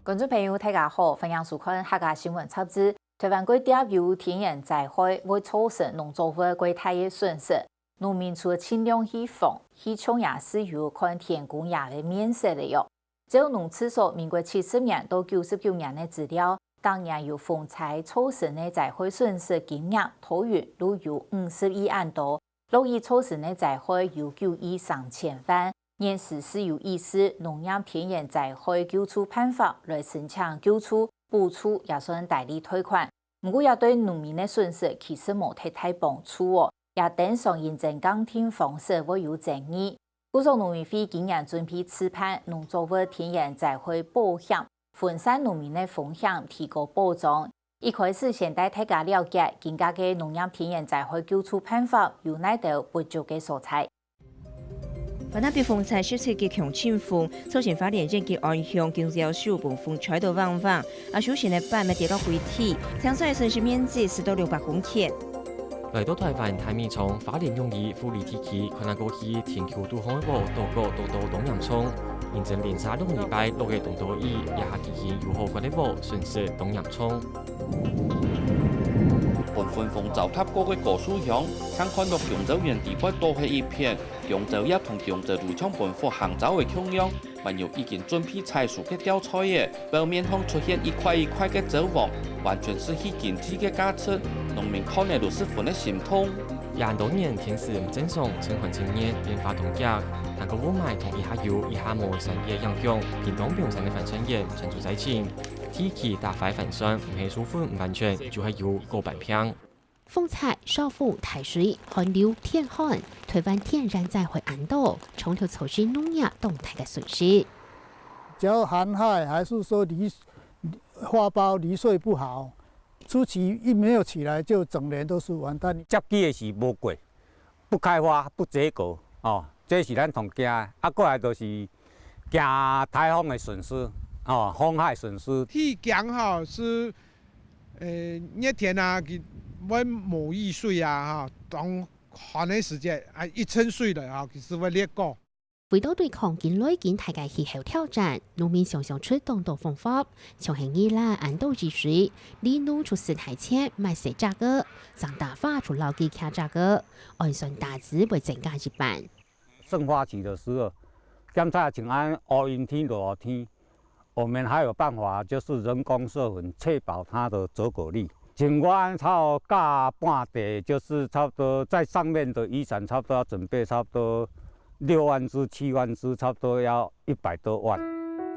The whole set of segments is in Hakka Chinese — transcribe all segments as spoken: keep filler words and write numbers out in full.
觀眾朋友，大家好，歡迎收看客家新聞雜誌。臺灣過逐有天然災害，會造成農作物過大个損失。農民除了盡量去防，去種也係有看天公爺个面色个喲。照農試所民國七十年到九十九年个資料，逐年有風災造成个災害損失金額，桃園就有五十億恁多， 落雨造成个災害有九億三千萬，現時係有意思農業天然災害救助辦法來申請救助、補助，也算代理貸款。毋過，這對農民个損失其實無忒大幫助哦，也等上認證鑑定方式會有爭議。故所農委會今年準備試辦農作物天然災害保險，分散農民个風險，提高保障。 一開始先帶大家了解今屆个農業天然災害救助辦法有哪兜不足个所在。八月份風災十七級強陣風，造成花蓮縣个安鄉、弓蕉樹分風吹到橫橫，啊，樹身个板仔跌落水底，聽說个損失面積係到六百公頃。來到臺灣大米倉花蓮用地富里地區，看啊過去田坵肚項个禾倒過倒到當嚴重，因為連續兩禮拜落个當多雨，這下既經有好寡个禾損失當嚴重。 分分風糟蹋過个高樹鄉，正看到弓蕉園底背倒瀉一片，弓蕉葉同弓蕉都像分火炕灶个共樣，還有已經準備採收个吊菜仔，表面項出現一塊一塊个蕉黃，完全失去經濟个價值，農民看了都十分个心痛。這恁多年天時毋正常，春寒秋熱變化當遽，但過霧霾同一下有、一下無个山地个影響，屏東屏山个番檨園全族災情。 地區打壞番檨，毋係樹分毋完全，就係有過半病。風災、暴風、大水、寒流、天旱，臺灣天然災害恁多，長透造成農業當大个損失。只要寒害，還是說離，花苞離穗不好，初期一沒有起來，就整年都是完蛋。接枝个時無過， 不開花、不結果，哦，這是咱上驚的。啊，過來就是驚颱風的損失，哦，風害損失。最驚吼係，呃，熱天啊，佢會無雨水啊，吼，當寒的時節啊，一陣水來吼，佢係會裂果。 為著對抗緊來緊大个氣候挑戰，農民想想出當多方法，像係宜蘭恁多雨水，里農就使大錢買細隻个，長大花就留佢徛隻个，按算大致會增加一半。盛花期的時候，檢查清安烏陰天、落雨天， 我們還有辦法，就是人工授粉，確保它的結果率。像我恁差不多加半地，就是差不多在上面的雨傘，差不多要準備差不多六萬支、七萬支，差不多要一百多萬。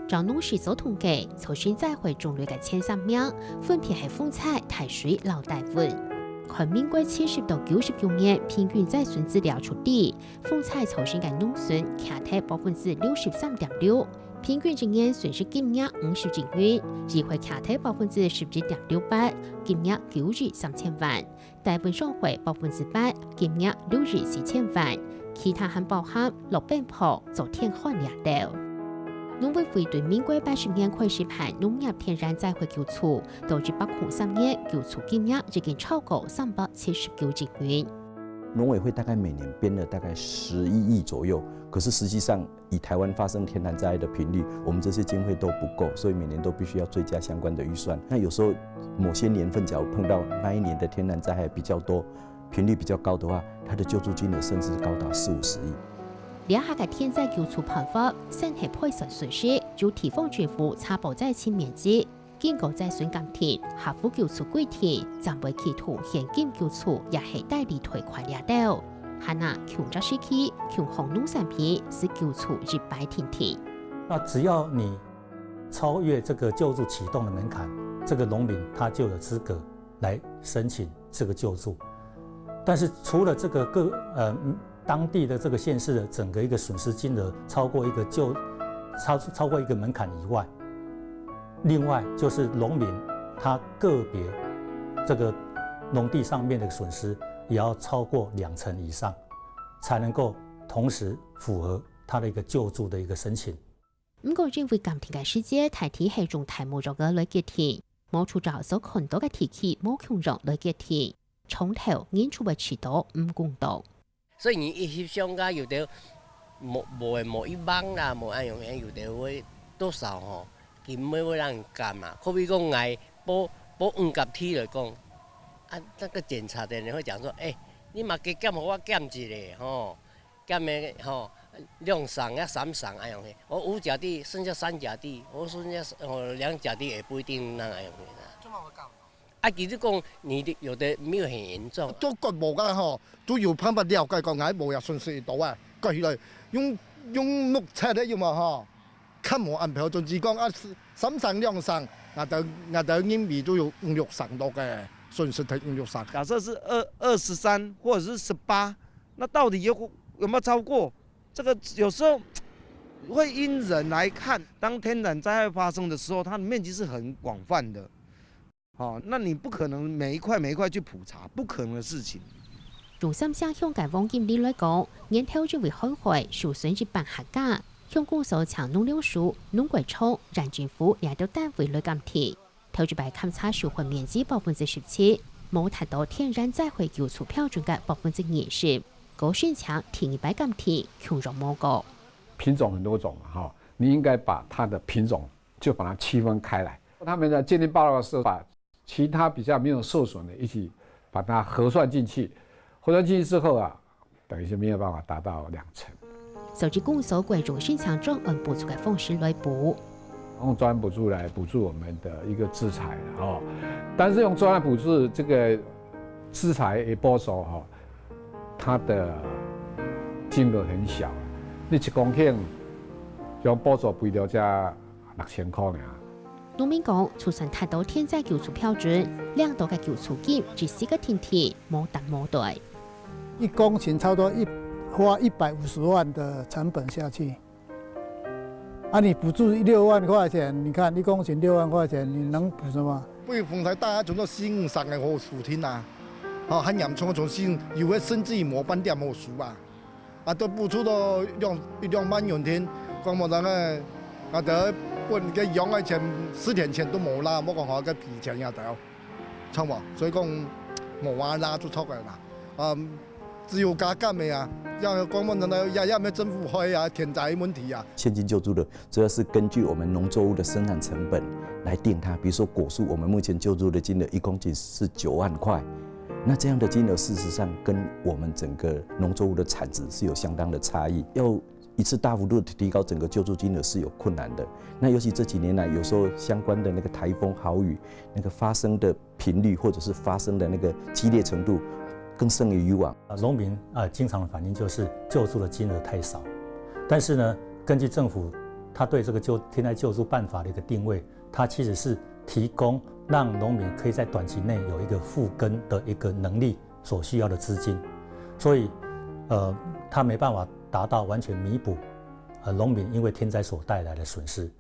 照農事所統計，造成災害種類个前三名，分別係風災、大水摎颱風。看民國七十到九十九年平均災損資料就知，風災造成个農損徛在百分之六十三點六， 平均一年損失金額五十億元，雨害徛在百分之十一點六八，金額九億三千萬；颱風上害百分之八，金額六億四千萬，其他還包含落冰雹、遭天旱這兜。農委會對民國八十年開始辦農業天然災害救助，到一百空三年，救助金額已經超過三百七十九億元。農委會大概每年編了大概十一億左右，可是實際上 以臺灣發生天然災害的頻率，我們這些經費都不夠，所以每年都必須要追加相關的預算。那有時候某些年份，假如碰到那一年的天然災害比較多，頻率比較高的話，它的救助金額甚至高達四五十億。這下个天災救助辦法，先係賠償損失，由地方政府查報災情面積， 經過災損鑑定、合乎救助規定，正會啟動現金救助也係代理貸款這兜。還啊，共隻時期，共項農產品係救助一擺定定。那只要你超越這個救助啟動的門檻，這個農民他就有資格來申請這個救助。但是除了這個個，呃，嗯， 當地的這個縣市的整個一個損失金額超過一個就，超，超過一個門檻以外，另外就是農民他個別這個農地上面的損失也要超過兩成以上，才能夠同時符合他的一個救助的一個申請。毋過因為鑑定个時節大體係用大模樣个來決定，無就照所看到个地區無共樣來決定，長透人就會試著毋公道。 所以你一翕相个有兜無，無，無一萬啦，無恁樣，有兜會多少吼，佢毋會會讓人減啊。可比講𠊎報報五甲T來講，啊，那個檢查的人會講說，欸，你嘛加減予我減一下吼，減个吼兩成抑三成恁樣去，我五甲T，剩下三甲T，我剩下吼兩甲T也不一定能恁樣去啦。啊，其實講你的有的沒有很嚴重，都割無个吼，都有辦法了解講，𠊎無也損失會多啊，割起來用用木切个有無吼？ 較無恁標準，只講啊，三成兩成，𠊎兜𠊎兜認為都有五六成多个損失，忒五六成。假設是二二十三或者是十八，那到底有有沒有超過？這個有時候會因人來看。當天然災害發生的時候，它的面積是很廣泛的。 哦，那你不可能每一塊每一塊去普查，不可能的事情。中山縣鄉間黃金里來講，年頭因為旱災受損一半還價，鄉公所請農糧署、農改處、縣政府這兜單位來鑑定。頭一擺勘查受損面積百分之十七，無達到天然災害救助標準个百分之二十，過申請第二擺鑑定，共樣無過。品種很多種嘛，哈，你應該把它的品種就把它區分開來。他們在鑑定報告的時候，把其他比較沒有受損的一起把它核算進去，核算進去之後啊，等於是沒有辦法達到兩成。所以公所改用申請專案補助个方式來補。用專案補助來補助我們的一個資材哦，但是用專案補助這個資材的補助哈，它的金額很小，你一公頃用補助費了才六千塊爾。 農民講，就算達到天災救助標準，領到个救助金只係个定定，無擔無帶。一公頃差不多一花一百五十萬的成本下去，啊，你補助六萬塊錢，你看一公頃六萬塊錢，你能補什麼？被風颱打，全部四五十个好樹聽啊，哦，還嚴重个，從四五，有个甚至於無半點好樹啊。 啊，都補助到兩一兩萬元定，講無人个，啊，得分个養个錢，食田錢都無啦，莫講好个賠錢也得，著無？所以講無話啦，就著个啦，啊，只有加減个啊，也講無人个，也也毋係政府害啊，天災問題啊。現金救助的，主要是根據我們農作物的生產成本來定它。比如說果樹，我們目前救助的金額一公斤是九萬塊， 那這樣的金額事實上跟我們整個農作物的產值是有相當的差異，要一次大幅度地提高整個救助金額是有困難的。那尤其這幾年來，有時候相關的那個颱風、豪雨，那個發生的頻率或者是發生的那個激烈程度更勝於以往。呃，農民，呃，經常的反映就是救助的金額太少，但是呢，根據政府他對這個救，天災救助辦法的一個定位， 它其實是提供讓農民可以在短期內有一個復耕的一個能力所需要的資金，所以，呃，它沒辦法達到完全彌補，呃，農民因為天災所帶來的損失。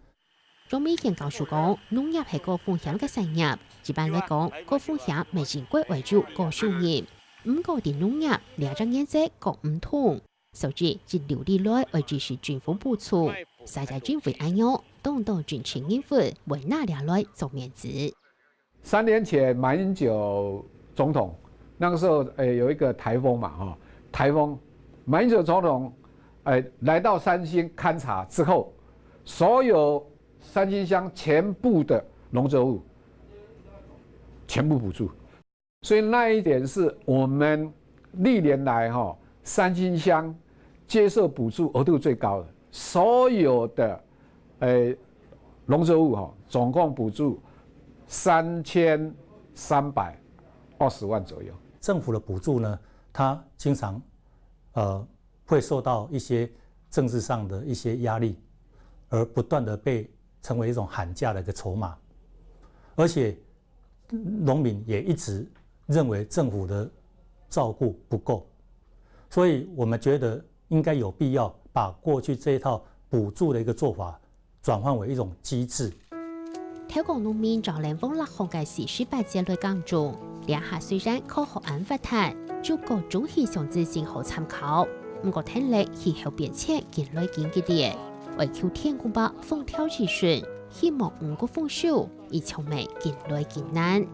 楊美燕教授講，農業係高風險个產業，一般來講，高風險乜應該愛有高收入。毋過，在農業這隻原則各毋同。 所以，一路以來愛支持政府補助，儕也因為恁樣，當多政治人物會拿這來做面子。三年前，馬英九總統那個時候，誒，有一個颱風嘛，哈，颱風，馬英九總統，誒，來到三星勘察之後，所有三星鄉全部的農作物全部補助。 所以那一點是我們歷年來，哈，三星鄉接受補助額度最高的，所有的，誒，農作物，哈，總共補助三千三百二十萬左右。政府的補助呢，它經常，呃，會受到一些政治上的一些壓力，而不斷地被成為一種喊價的一個籌碼。而且 農民也一直認為政府的照顧不夠，所以我們覺得應該有必要把過去這一套補助的一個做法轉換為一種機制。頭講農民招攬往六項个四十八節來耕種，這下雖然科學恁發達，就各種氣象資訊好參考，毋過聽來氣候變遷緊來緊激烈，愛求天公伯風調雨順，希望毋過豐收， 一場乜緊來緊難。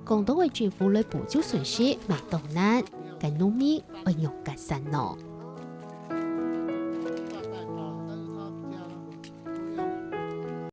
講到愛政府來補救損失，乜當難，該農民愛仰結煞呢？